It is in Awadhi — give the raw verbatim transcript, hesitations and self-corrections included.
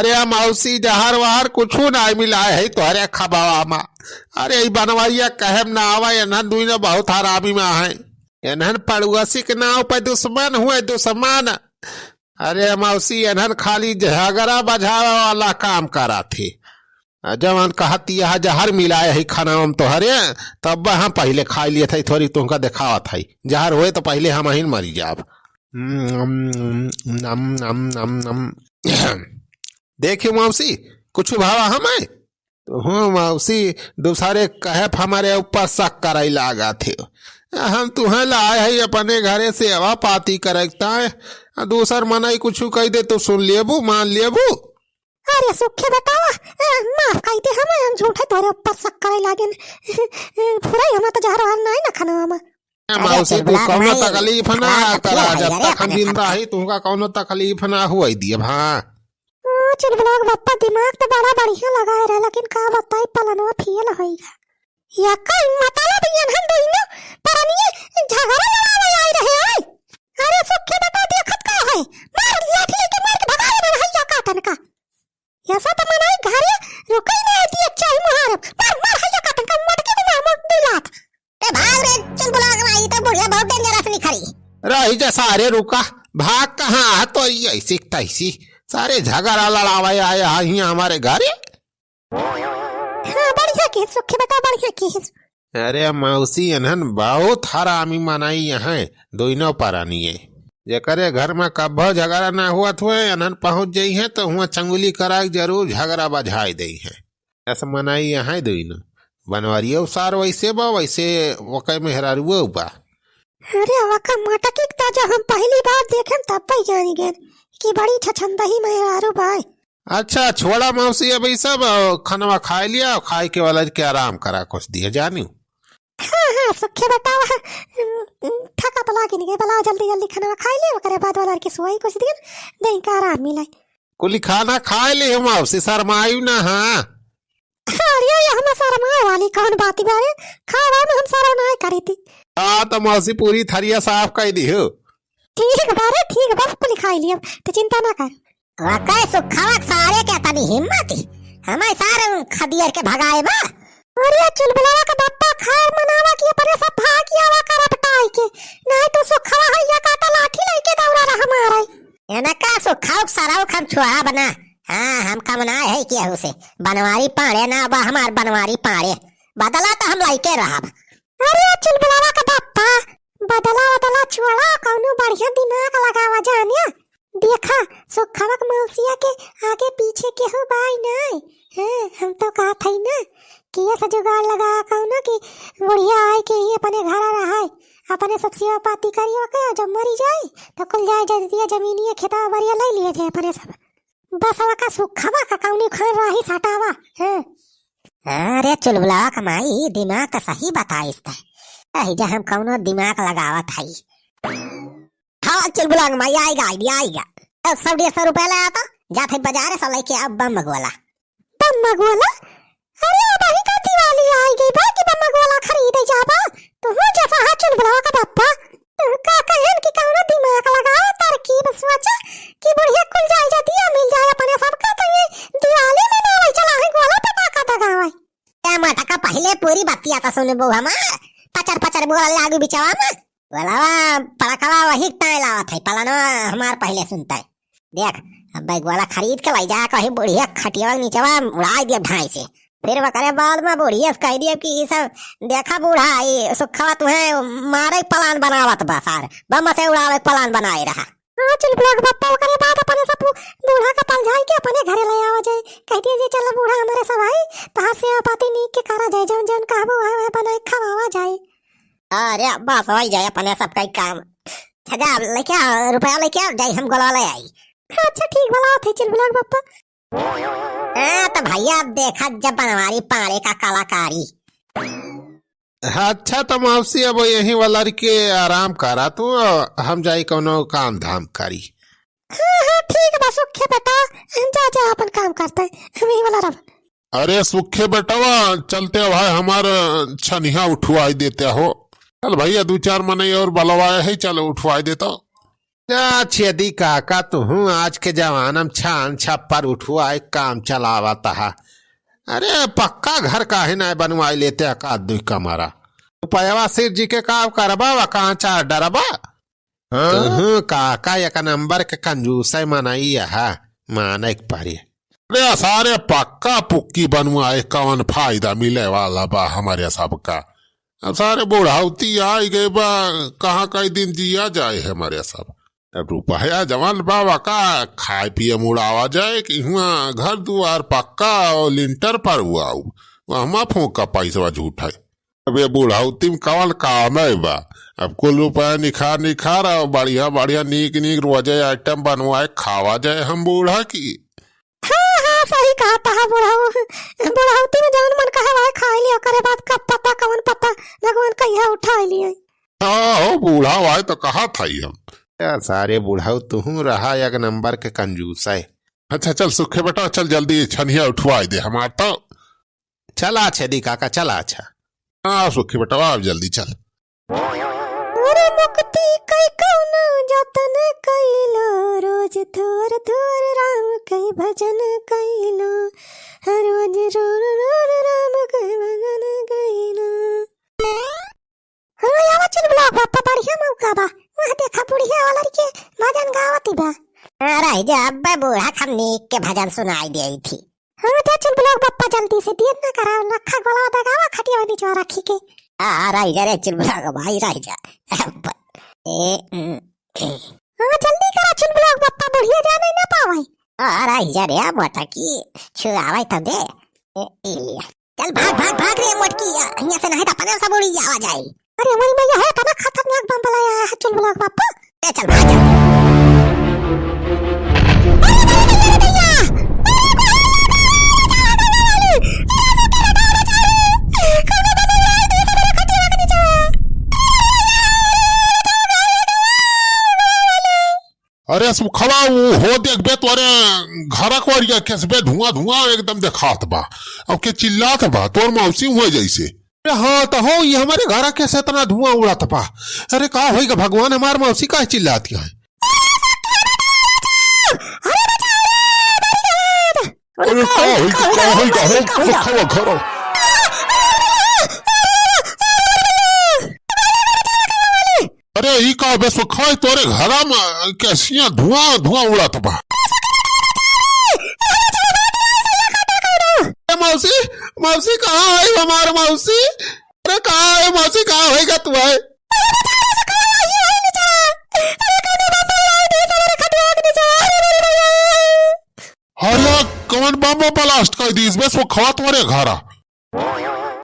अरे मौसी, जहर वहर कुछु नाहीं मिलाए है तोहरे खबावा मा। अरे ई बनवरिया कहेम ना आवा, एनहन दुइनो बहुत हरामी मा है। एनहन पड़ुआसी के नाव पे दुश्मन हुए, दुश्मन। अरे मौसी, एनहन खाली झगड़ा बझावे वाला काम करत ही। आ जवन कहत ही यहाँ जहर मिलाए है खाना में तोहरे, तब हम पहिले खाइ लियत है, थोड़ी तुमका देखावत है। जहर होए तो पहिले हमहिन मरी जाब। नम, नम, नम, नम। देखियो मौसी, कुछ भावा हमें? तो हो मौसी, दूसरे कहे हमरे ऊपर शक करइ लागत हो। हम तुहें लाए है अपने घरे सेवा पाती करइ ताय, आ दूसर मनई कुछ कहि दे तो सुन लेबू, मान लेबू? अरे सुखे बेटावा, ए, माफ कइ दे हमें, हम झूठे तोरे ऊपर शक करइ लागेन। फुरई हमें तो जहर वहर नाहीं ना खाना हमें। ए अरे मौसी, तू चुलबुला कौनो माई, तकलीफ ना खराब करा, बतिया जब है, तक हम अरे जिंदा सब ही, तुमका कौनो तकलीफ ना हुई दिए, हाँ। ओ चुलबुला के बप्पा, दिमाग तो बड़ा बढ़िया लगाए रहे, लेकिन का बताई, पलनवा फेल होई गया। या का मतलब, ये हम दोनों परनिये झगड़ा लड़ावे आए रहे हैं। अरे सुखे बेटा, देखत का है, मार लाठी लेके मार के भगावे ना है या काटन का। ऐसा तो मनाई घरे रुकई ना आती, अच्छा ही मुहारम। मार, मार, हैया काटन का मटकी को मार, मार, दो लात। ए, भाग रे, चुलबुला के माई, तो बुढ़िया बहुत dangerous निखरी। रही जा सारे, रुका, भाग कहाँ है तो ये ऐसी तैसी, सारे झगड़ा लड़ावे आए हैं यहाँ हमारे घरे। हाँ, बढ़िया किहिस सुखे बेटा, बढ़िया किहिस। अरे मौसी, एनहन बहुत हरामी मनई हैं, दुइनो परनिये। जेकरे घर मा कब्बो झगड़ा ना हुवत हुए, एनहन पहुँच जइहें तो हुआँ चंगुली करा के जरूर झगड़ा बझाइ दइहें। अस मनई हैं दुइनो, बनवरियो सार वैसे बा, वैसे ओकर मेहरारुओ बा। अरे वका मटकी त जब हम पहली बार देखेन तब ही जानी गए कि बड़ी छछंदही मेहरारू बा। अच्छा, छोड़ा मौसी, अब ई सब, अ, खनवा खाइ लिया, खाइ के वाला के आराम करा कुछ दिया जानियो। हाँ, हाँ, सुखे बेटा, वह, उम, उम, थका तो लागी नहीं गई, बला जल्दी, जल्दी खनवा खाइ लिया, ओकरे बाद वाला के सोई कुछ दिन, देह का आराम मिले। कुली खाना खाइ ली हम, अब से शर्मायु ना, हाँ। अरे, ये हमें शर्माए वाली कौन बात बा रे? खावा में हम शर्म ना करी थी। हाँ, तो मौसी पूरी थरिया साफ कइ दिहु। ठीक बा रे, ठीक बा, कुली खाइ लिया, तो चिंता ना कर। वाकई सुखवा के सारे के तनी हिम्मत ही। हमें सारे उन खदियर के भगाए बा। अरे चुलबुलवा का बप्पा, खैर मनावा कि अपने सब भाग आवा कर अपटाई के। नहीं तो सुखवा है या काटा लाठी लेके दौड़ा रहा हमारे। एना का सुखवा के सराव खम छुआ बना। हाँ, हम कम ना है केहू से। बनवारी पाड़े ना बा हमार बनवारी पाड़े। बदला तो हम लइके रहब। अरे चुलबुलवा का बप्पा, बदला वदला छोड़ा, कौनो बढ़िया दिमाग लगावा जानिया। देखा, सुखवा के मौसिया के आगे पीछे केहू बाई नाई। हाँ, हम तो कहत हई ना कि ये से जुगाड़ लगा कौनो कि बुढ़िया आए के ही अपने घर रहाए, अपने सब सेवा पाती करी ओके, और जब मरी जाए तो कुल जाए जदिया जमीनिया खेतवा बरिया ले लिए जाए अपने सब। बस ओका सुखवा का कौनी खान राही सटावा। हाँ। अरे चुलबुलवा का माई, दिमाग तो सही बताइस तै। अही जा हम कौनो दिमाग लगावत हई। हाँ, चुलबुला के माई, आइगा idea, आइगा। अब सब डेढ़ सौ रुपया ले आता, जात है बाजार से लेके आओ बम गोला। बम गोला? अरे, अब ही का दिवाली आई गई बा कि बम गोला खरीदे जाबा? तू हो जैसा है चुलबुला का बप्पा। तू का कहन कि कौनो दिमाग लगाओ, तरकीब सोचा कि बुढ़िया कुल जाए जा दिया मिल जाए अपने सबका, तो ये दिवाली में ना वही चला है गोला पटाखा दगावे। ए मटका, पहिले पूरी बतिया तो सुनबो हमार। पचर पचर बोल लागू बिचवा में। बोलावा, पड़कवा वही ताय लावत है, पलानवा हमार पहिले सुनता है। देख, अब बैग वाला खरीद के लै जा, कहीं बुढ़िया खटिया के नीचवा उड़ाई दिया ढाई से। फिर वकरे बाद में बुढ़िया से कह दिया कि ई सब देखा बूढ़ा, ई सुखवा तुहे मारे के plan बनावत बा सार, बम से उड़ावे के plan बनाए रहा। हाँ, चुलबुला के बप्पा, ओकरे बाद अपने सब बूढ़ा का पलझाई के अपने घरे ले आवा जाए। कह दिया जे, "चल बूढ़ा, हमारे सब आई, तोहार सेवा पाती नीक के करा जाए, जौन जौन कहबो वह वह बनाए खवावा जाए।" अरे बस, हो जाए अपने सब कई काम। अच्छा, जा लेके आ, रुपया लेके आ, जाई हम गोला ले आई। अच्छा, ठीक, बोला थे चुलबुला के बप्पा। हाँ, तो भैया, अब देखा जब बनवारी पाड़े का कलाकारी। अच्छा, तो मौसी, अब यहीं वाला के आराम करा तू, हम जाई कौनो काम धाम करी। हाँ, हाँ, ठीक बा, सुखे बेटा, जा, जा, अपन काम करते, हम यहीं वाला रह। अरे, सुखे बेटवा, चलते भाई, हमार छनिया उठवाई देते हो। चल भैया, दो चार मनई और बलवाए है, चलो उठवाई देता। जा छेदी काका, तुहूँ आज के जमाना में छान छप्पर उठवाए काम चलावत हा। अरे पक्का घर काहे नाय बनवाए लेते एकाध दुई कमरा। रुपयवा सिर जी के का करबा, वा कहाँ चार डरबा? हाँ? तुहूँ काका एक नंबर के कंजूसै मनई हा, माने के परी। अरे सारे पक्का पुक्की बनवाए कवन फायदा मिले वाला बा हमरे सबका? अब सारे बुढ़ौती आइ गए बा, कहाँ कई दिन जिया जाए हमरे सब। अब रुपया जवन बा वा का खाए पिए में उड़ावा जाए कि हुआँ घर दुआर पक्का और लिंटर पर हुआ, वहमा फूँका पैसवा झूठा है। अब ये बुढ़ौती में कवन काम है बा? अब कुल रुपया निखार निखार और बढ़िया बढ़िया नीक नीक रोजे आइटम बनवाए खावा जाए हम बूढ़ा की। हाँ, हाँ, सही कहत हा बुढ़ऊ। बुढ़ौती में जौन मन कहे वही खाई लियो, ओकरे बाद कब पता, कौन पता, भगवान कहिया उठाई लिए। हाँ, हो बूढ़ा भाई तो कहा था ही हम। यार, सारे बुढ़ऊ तुहूँ रहा एक नंबर के कंजूसै। अच्छा, चल सुखे बेटा, चल जल्दी छनिया उठवाई दे हमार तो। चला छेदी काका, चला अच्छा। हाँ, सुखी बेटवा, आव जल्दी चल। अरे मुक्ति कई कौनो जतन कइलो, रोज थोर थोर राम कई भजन कइलो, रोज रोर रोर राम कई भजन कइलो। हाँ, आवा चुलबुला बापा, बढ़िया मौका बा। वहाँ देखा बुढ़िया वाला के भजन गावत ही बा। अरे जे अब्बे बूढ़ा खम नीक के भजन सुनाई देई थी। हाँ, जा चुलबुला बापा जल्दी से, देर ना कराओ, नखा गोला दगावा खटिया नीचे रखी के। आ, रह जा रे चुलबुला भाई, रह जा। अब्बे। ए, उम, ए। हाँ, जल्दी करा चुलबुला बापा, बुढ़िया जाने ना पावे। आ, रह जा रे, मोटा की, छुआवे तो दे। ए, ए लिया। चल भाग, भाग, भाग रे मोटकी, या, हियाँ से नहीं तो अपने सब उड़ी जावा जाए। अरे वही में यह है, तना खतरनाक बम वाला आया है, चुलबुला बापा। ए, चल भाग, चल। अरे सुखवा, वो हो देखबे तोरे घरा कोरिया केसबे धुआं धुआं एकदम देखात बा। अब के चिल्लात बा, तोर मौसी हुए जैसे। अरे हाँ, तो हो, ये हमारे घरा केसे इतना धुआं उड़ात बा? अरे का होइगा भगवान, हमार मौसी काहे चिल्लात है? अरे का होइगा, का होइगा, हो, सुखवा घरा। अरे ई का बे सुखवा, तोरे घरा में केसिया धुआं धुआं उड़ात बा। ए मौसी, मौसी कहाँ है हमार मौसी? अरे कहाँ है मौसी, कहाँ होइगा तू है? अरे कौन बम blast कर दी इसमें सुखवा तोरे घरा?